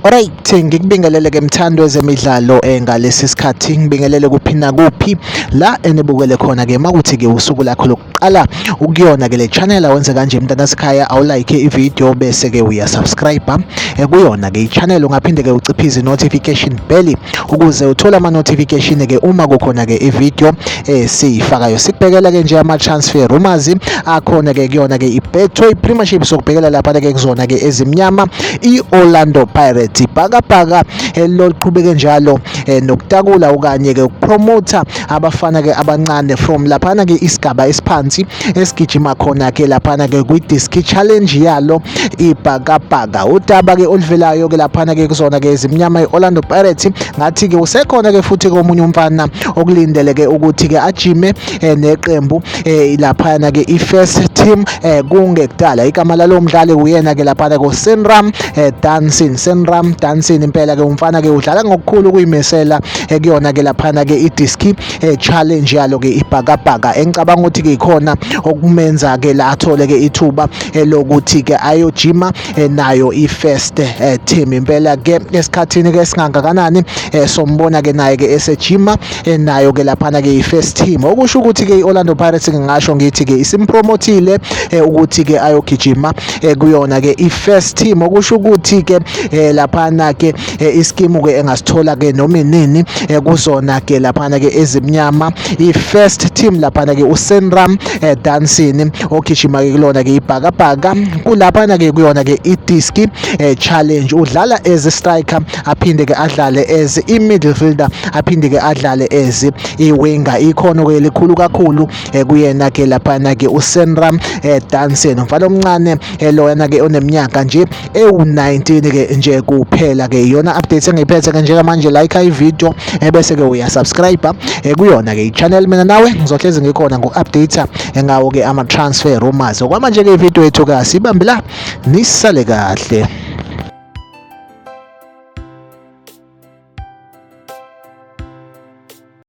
Alright, ngikubingelele ke mthando wezemidlalo ngalesi sikhathi, ngibingelele kuphi nakuphi la enibukele khona ke. Makuthi ke usuku lakho lokuqala ukuyona ke le channel, awenze kanje mntanasekhaya, awulike i-video bese ke uyasubscribe kuyona ke i-channel. Ungaphinde ke uciphize i-notification bell ukuze uthole ama-notification ke uma kukhona ke i-video esiyifakayo. Sikubhekela ke nje ama-transfer rumors akhona ke kuyona ke i-Betway Premiership. Sokubhekela lapha ke kuzona ke ezimnyama, i-Orlando Pirates, ibhakabhaka eloluqhubeke njalo nokutakula okanye ke ukupromotha abafana ke abancane from laphana ke isigaba esiphansi esigijima khona ke laphana ke kwi-Diski Challenge yalo ibhakabhaka. Udaba ke oluvelayo ke laphana ke kuzona ke ezimnyama, i-Orlando Pirates, ngathi ke usekhona ke futhi komunye umfana okulindeleke ukuthi ke ajime neqembu laphana ke i-first team kungekudala. Igama lalo mdlali uyena ke laphana ko Senram Dansin, Senram Dansin. Impela ke umfana ke udlala ngokukhulu ukuyimisela kuyona ke laphana ke i-Diski Challenge yalo ke ibhakabhaka, engicabanga ukuthi ke ikhona okumenza ke la athole ke ithuba lokuthi ke ayojima nayo i-first team. Impela ke esikhathini ke singangakanani sombona ke naye ke esejima nayo ke laphana ke i-first team, okusho ukuthi ke i-Orlando Pirates, ngingasho ngithi ke isimpromotile ukuthi ke ayogijima kuyona ke i-first team, okusho ukuthi ke laphana ke iskimu ke engasithola ke noma inini kuzona ke laphana ke ezimnyama, i-first team, laphana ke uSenram Dansin ogijima ke kulona ke ibhakabhaka kulaphana ke kuyona ke i-Diski Challenge. Udlala as a striker, aphinde ke adlale as i-midfielder, aphinde ke adlale as i-winger. Ikhono ke likhulu kakhulu kuyena ke laphana ke uSenram Dansin, umfana omncane loyana ke oneminyaka nje ewu-19 ke nje kuphela ke. Iyona update engiyiphethe ke njengamanje. Like i-video bese ke uyasubscribe kuyona ke i-channel. Mina nawe ngizohlezi ngikhona ngoku-update ngawo ke ama-transfer rumors. Okwamanje ke i-video yethu ke asibambe la, nisale kahle.